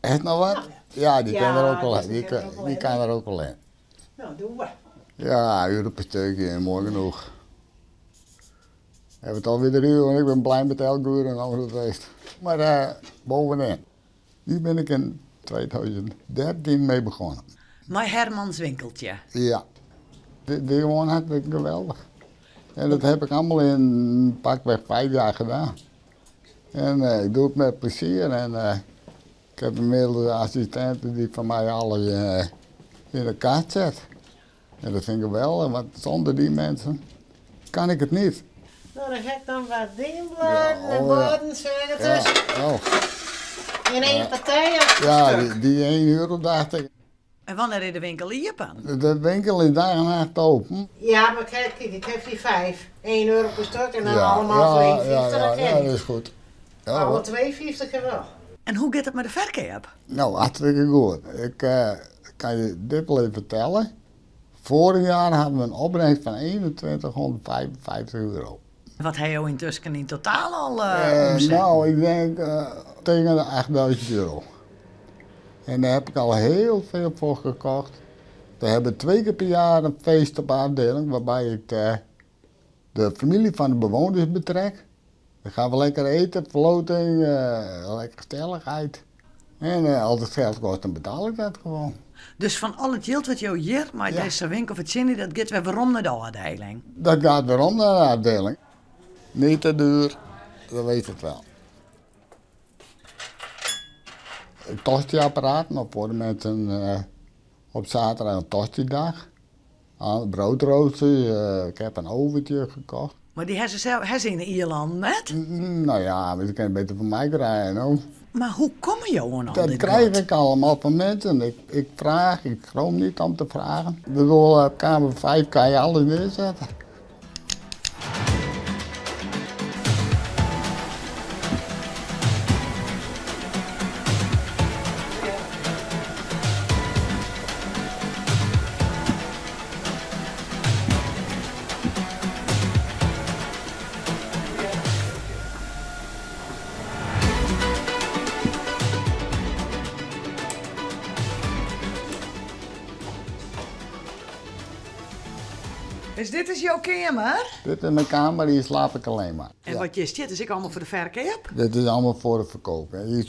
Hast noch wat? Ja, dy kin der Ja, ook wol dus in. die kin er ook wel Dy in. kan der ook wol in. Nou, doen we. Ja, euro per stukje, moai genoch. Hawwe it alwer der want ik bin blij met elk euro en al dat west. Mar uh, bovenin, dy bin ik yn 2013 mei begûn. Mei Hermans winkeltje. Ja, dy gewoan hartstikke geweldich. En dat heb ik allemaal in pakweg 5 jaar gedaan. En uh, ik doe het met plezier. En uh, ik heb inmiddels een assistente die van mij alles uh, in de kast zet. En dat vind ik geweldig, want zonder die mensen kan ik het niet. Nou, dan ga ik dan wat dienbladen Ja, en oh ja. borden zeggen Ja, tussen. oh. In één partij of per Ja, stuk? die 1 euro dacht ik. En wanneer is de winkel iepen? De winkel is dag en nacht open. Ja, maar kijk, kijk, ik heb die vijf. 1 euro per stuk en dan ja, allemaal voor ja, 1,50. ja, dat ja, kan ja, niet. dat is goed. Ja, Alle hoor. 2,50 wel. En hoe gaat het met de verkoop? Nou, hartstikke goed. Ik kan je dit wel even vertellen. Vorig jaar hadden we een opbrengst van 2155 euro. Wat heb je intussen in totaal al omzet? Nou, ik denk tegen de 8000 euro. En daar heb ik al heel veel voor gekocht. We hebben 2 keer per jaar een feest op afdeling waarbij ik de familie van de bewoners betrek. Dan gaan we lekker eten, verloting, lekker gezelligheid. En als het geld kost, dan betaal ik dat gewoon. Dus van al het geld wat jou hier, maar Ja. deze winkel verzinnen, dat gaat weer waarom naar de afdeling? Dat gaat weer om naar de afdeling. Niet te duur, dat weet het wel. Een tosti-apparaat, nog voor de mensen op zaterdag een tosti-dag. Broodrooster, ik heb een oventje gekocht. Maar die hebben ze zelf, hebben ze in Ierland net? Nou ja, maar ze kunnen beter van mij krijgen, hoor. Maar hoe kom je aan al Dat dit krijg goed? ik allemaal van mensen. Ik vraag, ik schroom niet om te vragen. Ik bedoel, op kamer 5 kan je alles neerzetten. Dus dit is jouw kamer? Dit is mijn kamer, hier slaap ik alleen maar. En Ja. wat is dit? Is ik allemaal voor de verkoop? Dit is allemaal voor de verkoop. hè. Hier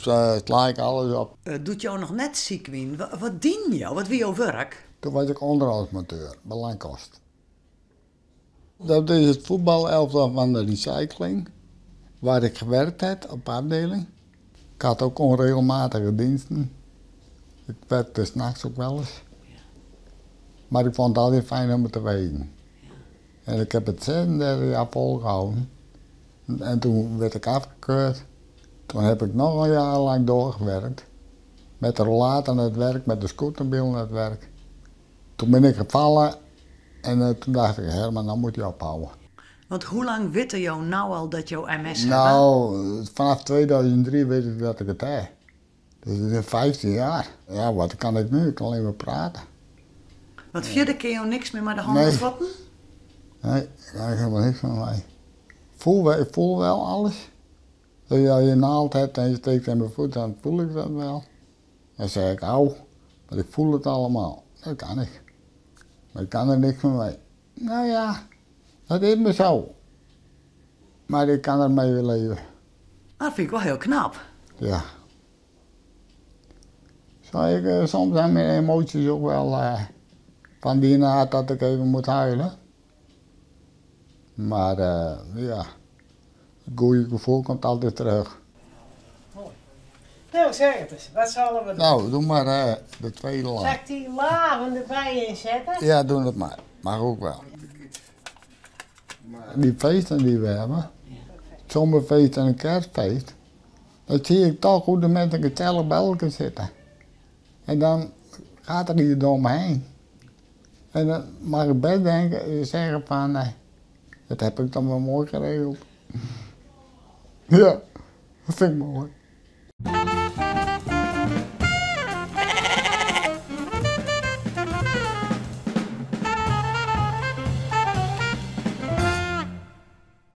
sla ik alles op. Doet jou nog net ziek, Wien? Wat dien jou? Wat wie jouw werk? Toen was ik onderhoudsmonteur bij Lankhorst. Dat is het voetbalelftal van de recycling, waar ik gewerkt heb op afdeling. Ik had ook onregelmatige diensten. Ik werkte 's nachts ook wel eens. Maar ik vond het altijd fijn om het te weten. En ik heb het 36 jaar volgehouden. En toen werd ik afgekeurd. Toen heb ik nog een jaar lang doorgewerkt. Met de rollator aan het werk, met de scooterbiel aan het werk. Toen ben ik gevallen en toen dacht ik, Herman, nou moet je ophouden. Want hoe lang weet jou nou al dat jou MS hebt? Nou, vanaf 2003 weet ik dat ik het heb. Dus het is 15 jaar. Ja, wat kan ik nu? Ik kan alleen maar praten. Want verder kun je niks meer met de handen Nee. vatten? Nee, ik kan helemaal niks van mij. Ik voel wel alles. Als je een naald hebt en je steekt in mijn voet, dan voel ik dat wel. Dan zeg ik, au, maar ik voel het allemaal. Dat kan ik. Maar ik kan er niks van mee. Nou ja, dat is me zo. Maar ik kan ermee weer leven. Dat vind ik wel heel knap. Ja. Zo, ik, soms zijn mijn emoties ook wel van die aard dat ik even moet huilen. Maar ja, het goede gevoel komt altijd terug. Mooi. Nou, zeg het eens. Wat zullen we doen? Nou, doe maar de tweede laag. Zal ik die lagen erbij inzetten? Ja, doe dat maar. Mag ook wel. Die feesten die we hebben, het zomerfeest en een kerstfeest, dan zie ik toch hoe de mensen gezellig bij elkaar zitten. En dan gaat er iets door me heen. En dan mag ik best zeggen van, dat heb ik dan wel mooi geregeld. Ja, dat vind ik mooi.